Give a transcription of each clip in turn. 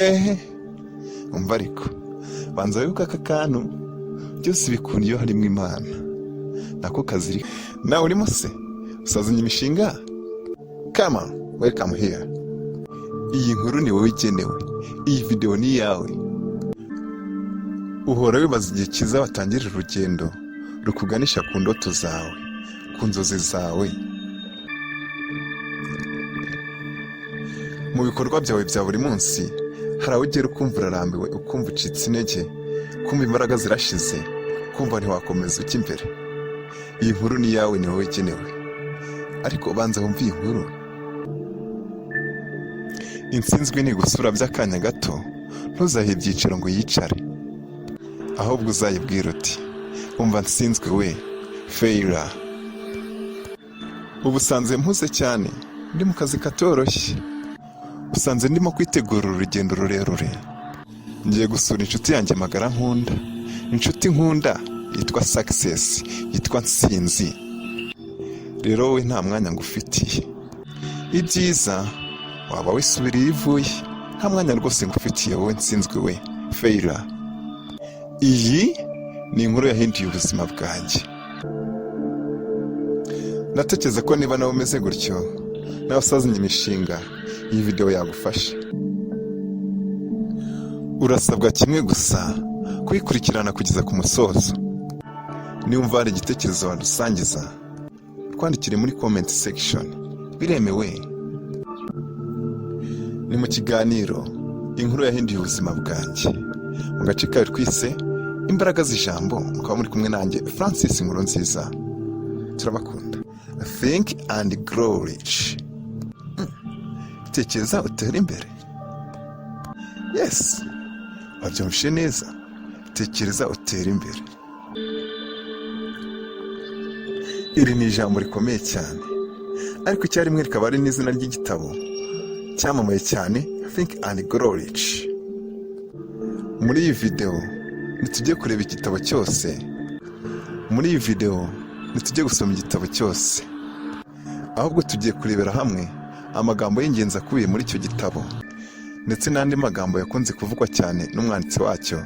Ehe, umva ariko banza wibuke aka kantu: byose bikunda iyo harimo Imana. Nako kaziri nawe urimo se usazanye imishinga. Come on, welcome here. Iyi nkuru ni wowe igenewe, iyi videwo ni iyawe. Uhora wibaza igihe cyiza watangirira urugendo rukuganisha ku ndoto zawe, ku nzozi zawe, mu bikorwa byawe bya buri munsi. Hari aho ugera ukumva urarambiwe, ukumva ucitse intege, kumva imbaraga zirashize, kumva ntiwakomeza ujya imbere. Iyi nkuru ni iyawe, ni wowe igenewe. Ariko ubanza wumve iyi nkuru. Intsinzwi ntigusura by'akanya gato, ntuzahe ibyicaro ngo yicare, ahubwo uzayibwira uti: "Umva nsinzwe we, failure, ubu usanze mpuze cyane, ndi mu kazi katoroshye, usanze ndimo kwitegura urugendo rurerure, ngiye gusura inshuti yanjye magara nkunda, inshuti nkunda yitwa Success, yitwa Nsinzi. Rero wowe nta mwanya ngufitiye. Ibyiza waba wisubiriye iyo ivuye. Nta mwanya rwose ngufitiye wowe nsinzwe we, failure." Iyi ni inkuru yahinduye ubuzima bwanjye. Ndatekereza ko niba nawe umeze gutyo, nawe usazanye imishinga, iyi videwo yagufasha. Urasabwa kimwe gusa: kuyikurikirana kugeza ku musozo. Niba hari igitekerezo wadusangiza, twandikire muri comment section, biremewe. Ni mu kiganiro "Inkuru yahinduye ubuzima bwanjye", mu gace kayo twise "Imbaraga z'Ijambo", mukaba muri kumwe nanjye Francis Nkuru Nziza. Turabakunda. Think and Grow Rich, tekereza utere imbere. Yes, wabyumvishe neza: tekereza utere imbere. Iri ni ijambo rikomeye cyane, ariko icyarimwe rikaba ari n'izina ry'igitabo cyamamaye cyane, Think and Grow Rich. Muri iyi videwo ntitujye kureba igitabo cyose, muri iyi videwo ntitujye gusoma igitabo cyose, ahubwo tugiye kurebera hamwe amagambo y'ingenzi akubiye muri icyo gitabo, ndetse n'andi magambo yakunze kuvugwa cyane n'umwanditsi wacyo,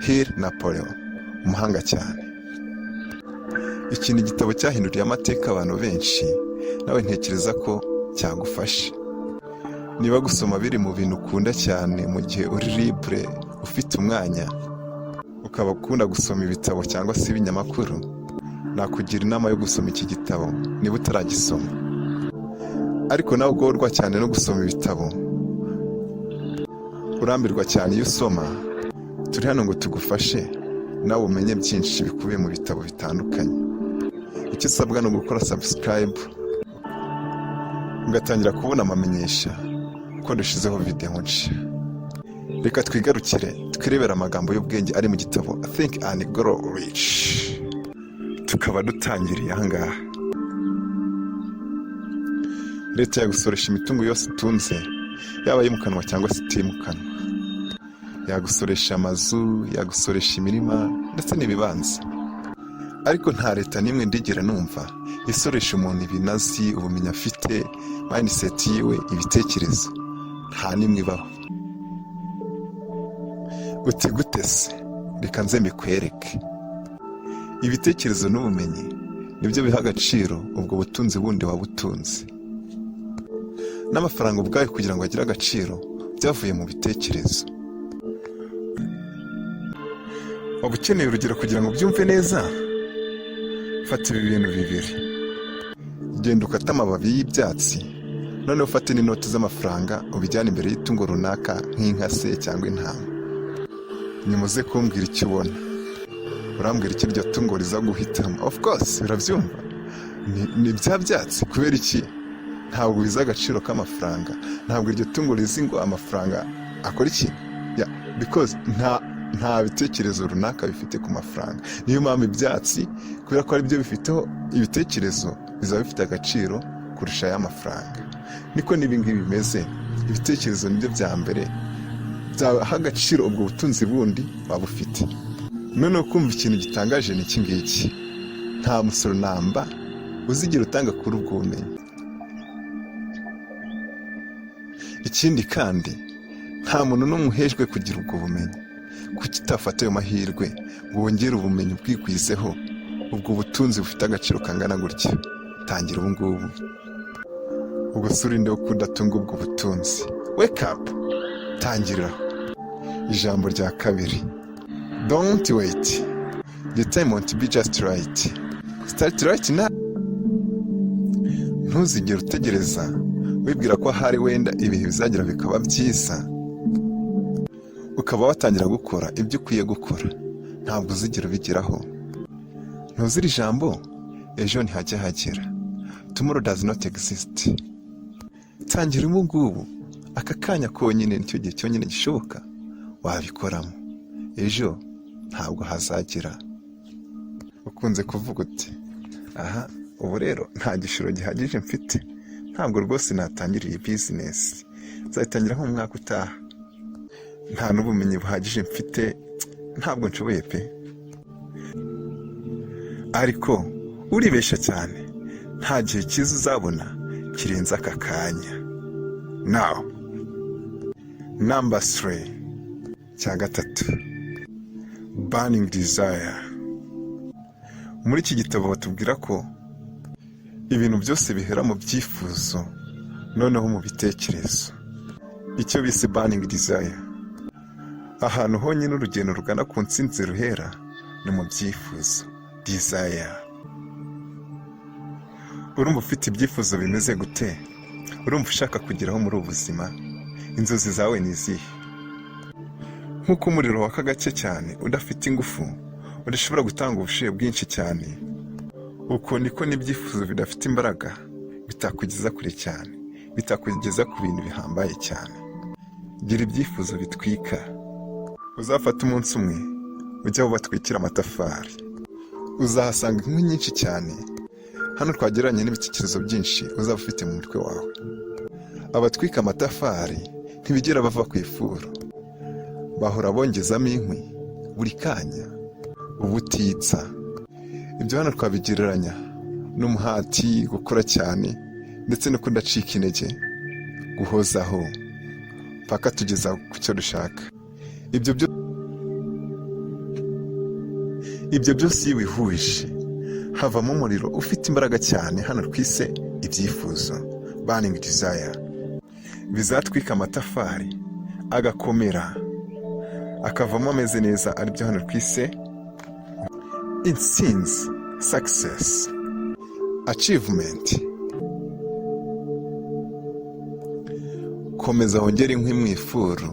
Hill Napoleon, umuhanga cyane. Iki ni igitabo cyahinduriye amateka abantu benshi, nawe ntekereza ko cyagufasha. Niba gusoma biri mu bintu ukunda cyane, mu gihe uri libre, ufite umwanya, ukaba ukunda gusoma ibitabo cyangwa se ibinyamakuru, nakugira inama yo gusoma iki gitabo niba utaragisoma. Ariko nawe ugorwa cyane no gusoma ibitabo, urambirwa cyane iyo usoma, turi hano ngo tugufashe nawe umenye byinshi bikubiye mu bitabo bitandukanye. Icyo usabwa ni ugukora subscribe, ugatangira kubona amamenyesha ko dushyizeho videwo nshya. Reka twigarukire twirebere amagambo y'ubwenge ari mu gitabo Think and Grow Rich. Tukaba dutangiriye ahangaha: leta yagusoresha imitungo yose utunze, yaba iyimukanwa cyangwa se itimukanwa. Yagusoresha amazu, yagusoresha imirima ndetse n'ibibanza. Ariko nta leta n'imwe ndigera numva isoresha umuntu ibinazi, ubumenyi afite, mindset yiwe, ibitekerezo. Nta n'imwe ibaho. Uti gute se? Reka nze mbikwereke. Ibitekerezo n'ubumenyi nibyo biha agaciro ubwo butunzi bundi waba utunze. N'amafaranga ubwayo kugira ngo agire agaciro byavuye mu bitekerezo. Waba ukeneye urugero kugira ngo ubyumve neza? Fata ibi bintu bibiri: genda ukate amababi y'ibyatsi, noneho ufate n'inoti z'amafaranga, ubijyane imbere y'itungo runaka nk'inka se cyangwa intama. Nyuma uze kumbwira icyo ubona. Urambwira icyo iryo tungo riza guhitamo? Of course urabyumva, ni bya byatsi. Kubera iki? Ntabwo bizi agaciro k'amafaranga. Ntabwo iryo tungo rizi ngo amafaranga akora iki. Yeah, because nta bitekerezo runaka bifite ku mafaranga. Niyo mpamvu ibyatsi, kubera ko ari byo bifiteho ibitekerezo, bizaba bifite agaciro kurusha ay'amafaranga. Niko n'ibi ngibi bimeze: ibitekerezo nibyo bya mbere byaha agaciro ubwo butunzi bundi waba ufite. Noneho kumva ikintu gitangaje ni iki ngiki: nta musoro namba uzigera utanga kuri ubwo bumenyi. Ikindi kandi Nta muntu n'umwe uhejwe kugira ubwo bumenyi. Kuki utafata ayo mahirwe ngo wongere ubumenyi, bwigwizeho ubwo butunzi bufite agaciro kangana gutya? Tangira ubu ngubu. Ubwo se urinde wo kudatunga ubwo butunzi? Wake up, tangiriraho. Ijambo rya kabiri: don't wait, the time won't be just right, start right now. Ntuzigere utegereza wibwira ko ahari wenda ibihe bizagira bikaba byiza, ukaba watangira gukora ibyo ukwiye gukora. Ntabwo uzigera ubigeraho. Ntuzira ijambo "ejo ntihajya hagera", tomorrow does not exist. Tangira ubu ngubu, aka kanya konyine nicyo gihe cyonyine gishoboka wabikoramo. Ejo ntabwo hazagera. Ukunze kuvuga uti: "Aha ubu rero nta gishoro gihagije mfite, ntabwo rwose natangira iyi bizinesi, nzayitangira nko mu mwaka utaha. Nta n'ubumenyi buhagije mfite, ntabwo nshoboye pe." Ariko uribeshya cyane. Nta gihe cyiza uzabona kirenze aka kanya. Now, number 3, cya gatatu, burning desire. Muri iki gitabo batubwira ko ibintu byose bihera mu byifuzo, noneho mu bitekerezo, icyo bise burning desire. Ahantu honyine urugendo rugana ku ntsinzi ruhera ni mu byifuzo, desire. Urumva ufite ibyifuzo bimeze gute? Urumva ushaka kugeraho muri ubu buzima? Inzozi zawe ni izihe? Nk'uko umuriro waka gake cyane, udafite ingufu, udashobora gutanga ubushyuhe bwinshi cyane, uko niko n'ibyifuzo bidafite imbaraga bitakugeza kure cyane, bitakugeza ku bintu bihambaye cyane. Gira ibyifuzo bitwika. Uzafate umunsi umwe ujye aho batwikira amatafari, uzahasanga inkwi nyinshi cyane. Hano twagereranya n'ibitekerezo byinshi uzaba ufite mu mutwe wawe. Abatwika amatafari ntibigera bava ku ifuru, bahora bongezamo inkwi buri kanya, ubutitsa. Ibyo hano twabigereranya n'umuhati, gukora cyane ndetse no kudacika intege, guhozaho paka tugeza ku cyo dushaka. Ibyo byose iyo ubihuje havamo umuriro ufite imbaraga cyane, hano twise ibyifuzo, burning desire, bizatwika amatafari agakomera, akavamo ameze neza, aribyo hano twise intsinzi, success, achievement. Komeza wongere inkwi mu ifuru,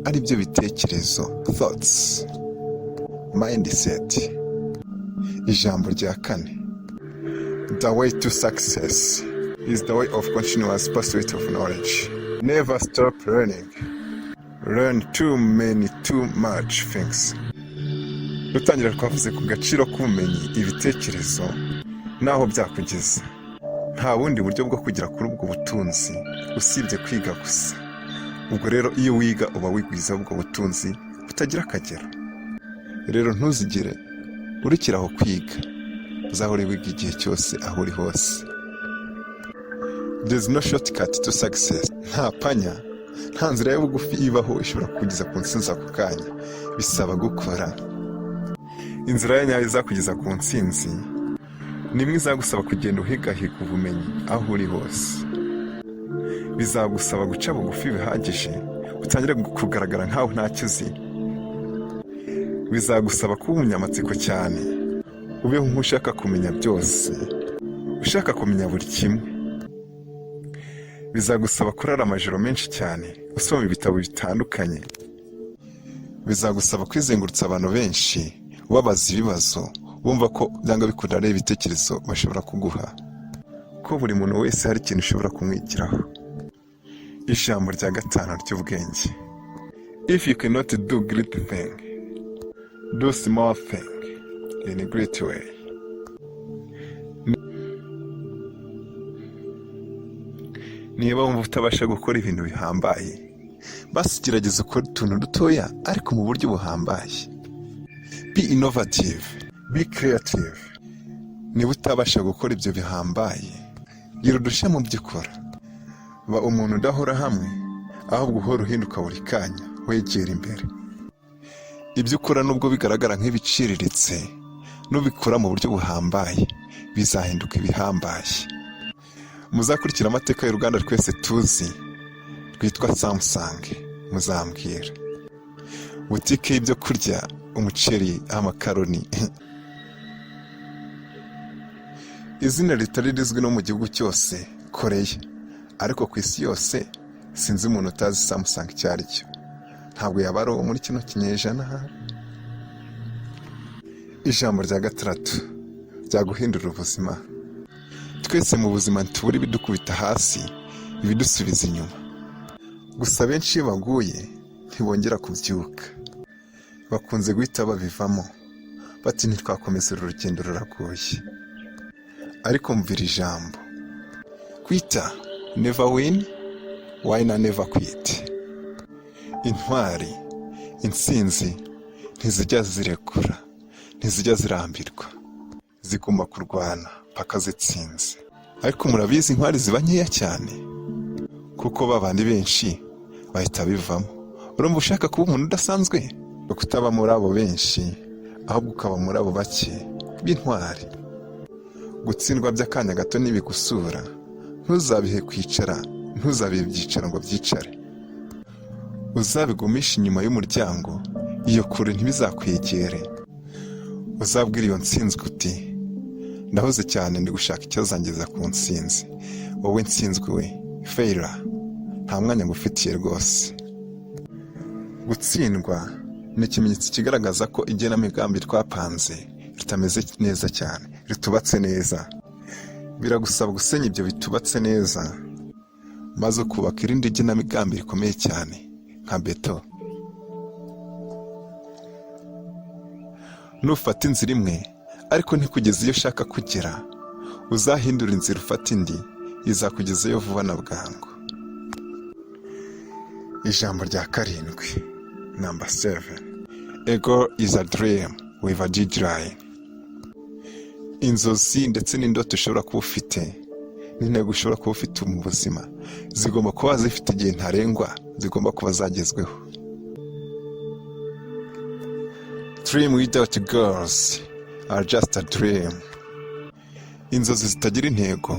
aribyo bitekerezo, thoughts, mindset. Ijambo rya kane: the way to success is the way of continuous pursuit of knowledge. Never stop learning. Learn too many, too much things. Dutangira twavuze ku gaciro k'ubumenyi, ibitekerezo n'aho byakugeza. Nta bundi buryo bwo kugera kuri ubwo butunzi usibye kwiga gusa. Ubwo rero iyo wiga uba wigwizaho ubwo butunzi butagira akagero. Rero ntuzigere urekera aho kwiga, uzahore wiga igihe cyose, aho uri hose. There is no shortcut to success. Nta panya, nta nzira ya bugufi ibaho ishobora kugeza ku ntsinzi ako kanya. Bisaba gukora. Inzira ya nyayo izakugeza ku ntsinzi ni imwe izagusaba kugenda uhigahiga ubumenyi aho uri hose. Bizagusaba guca bugufi bihagije, utangire kugaragara nkaho ntacyo uzi. Bizagusaba kuba umunyamatsiko cyane, ubeho nk'ushaka kumenya byose, ushaka kumenya buri kimwe. Bizagusaba kurara amajoro menshi cyane usoma ibitabo bitandukanye. Bizagusaba kwizengurutsa abantu benshi, ubabaza ibibazo, bumva ko byanga bikunda ari ibitekerezo bashobora kuguha, ko buri muntu wese hari ikintu ushobora kumwigiraho. Ijambo rya gatanu ry'ubwenge: if you cannot do great thing, do small thing in a great way. Niba wumva utabasha gukora ibintu bihambaye, basi gerageza ukore utuntu dutoya ariko mu buryo buhambaye. Be innovative, be creative. Niba utabasha gukora ibyo bihambaye, gira udushya mu byo ukora. Ba umuntu udahora hamwe, Ahubwo uhora uhinduka buri kanya, wegera imbere. Ibyo ukora, nubwo bigaragara nk'ibiciriritse, nubikora mu buryo buhambaye bizahinduka ibihambaye. Muzakurikira amateka y'uruganda twese tuzi rwitwa Samsung, muzambwira. Butike y'ibyo kurya, umuceri, amakaroni, izina ritari rizwi no mu gihugu cyose Koreya, ariko ku isi yose sinzi umuntu utazi Samsung icyo ari cyo. Ntabwo yaba ari uwo muri kino kinyejana. Ijambo rya gatandatu ryaguhindurira ubuzima: twese mu buzima ntitubura ibidukubita hasi, ibidusubiza inyuma. Gusa benshi iyo baguye ntibongera kubyuka, bakunze guhita babivamo bati: "Ntitwakomeza uru rugendo, ruragoye." Ariko mvira ijambo: "Quitter never win, winner never quit." Intwari, intsinzi ntizijya zirekura, ntizijya zirambirwa, zigomba kurwana paka zitsinze. Ariko murabizi, intwari ziba nkeya cyane, kuko babandi benshi bahita bivamo. Urumva ushaka kuba umuntu udasanzwe, kutaba muri abo benshi, ahubwo ukaba muri abo bake b'intwari. Gutsindwa by'akanya gato ntibigusura, ntuzabihe kwicara, ntuzabihe ibyicaro ngo byicare. Uzabigumishe inyuma y'umuryango iyo kure, ntibizakwegere. Uzabwira iyo ntsinzwe uti: "Ndahuze cyane, ndi gushaka icyazangeza ku ntsinzi. Wowe ntsinzwe we, failure, nta mwanya ngufitiye rwose." Gutsindwa ni ikimenyetso kigaragaza ko igenamigambi twapanze ritameze neza cyane, ritubatse neza. Biragusaba gusenya ibyo bitubatse neza, maze ukubaka irindi genamigambi rikomeye cyane nka beto. Nufata inzira imwe ariko ntikugeze iyo ushaka kugera, uzahindura inzira, ufata indi, izakugezayo vuba na bwangu. Ijambo rya karindwi, number 7: "A goal is a dream with a deadline." Inzozi ndetse n'indoto ushobora kuba ufite, n'intego ushobora kuba ufite mu buzima, zigomba kuba zifite igihe ntarengwa zigomba kuba zagezweho. Dream without goals are just a dream. Inzozi zitagira intego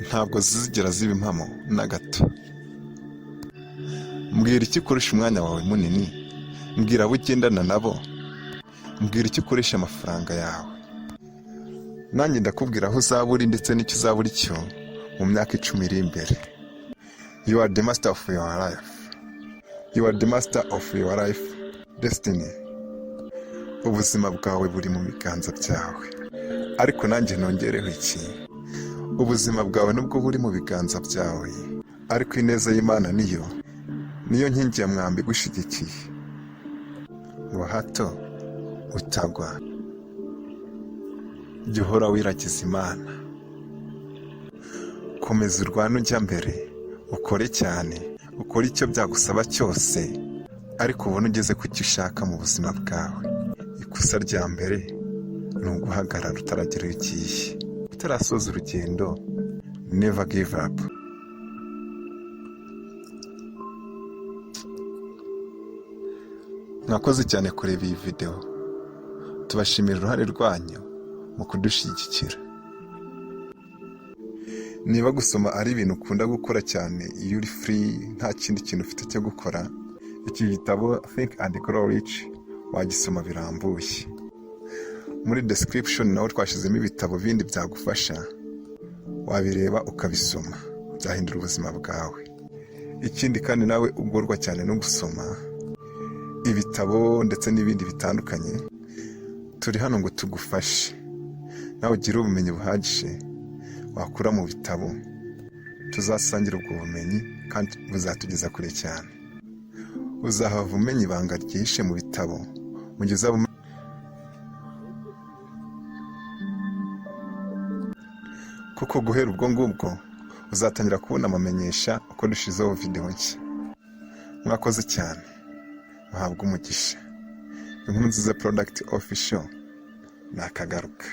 ntabwo zizigera ziba impamo na gato. Mbwira icyo ukoresha umwanya wawe munini, mbwira abo ugendana nabo, mbwira icyo ukoresha amafaranga yawe, nanjye ndakubwira aho uzaba uri ndetse n'icyo uzaba uri cyo mu myaka 10 iri imbere. You are the master of your life. You are the master of your life destiny. Ubuzima bwawe buri mu biganza byawe. Ariko nanjye nongereho iki: ubuzima bwawe nubwo buri mu biganza byawe, ariko ineza y'Imana niyo nkingi ya mwamba igushyigikiye ngo hato utagwa. Jya uhora wiragiza Imana, komeza urwane ujya mbere, ukore cyane, ukore icyo byagusaba cyose, ariko ubone ugeze ku cyo ushaka mu buzima bwawe. Ikosa rya mbere ni uguhagarara utaragera iyo ugiye, utarasoza urugendo. Never give up. Mwakoze cyane kureba iyi videwo, tubashimira uruhare rwanyu mu kudushyigikira. Niba gusoma ari ibintu ukunda gukora cyane iyo uri free, nta kindi kintu ufite cyo gukora, iki gitabo Think and Grow Rich wagisoma birambuye. Muri description naho twashyizemo ibitabo bindi byagufasha, wabireba ukabisoma, byahindura ubuzima bwawe. Ikindi kandi, nawe ugorwa cyane no gusoma ibitabo ndetse n'ibindi bitandukanye, turi hano ngo tugufashe nawe ugire ubumenyi buhagije wakura mu bitabo. Tuzasangira ubwo bumenyi kandi buzatugeza kure cyane. Uzahava umenya ibanga ryihishe mu bitabo mu gihe uzaba, kuko guhera ubwo ngubwo uzatangira kubona amamenyesha uko dushyizeho videwo nshya. Mwakoze cyane, muhabwe umugisha. Inkuru Nziza Product Official ni akagaruka.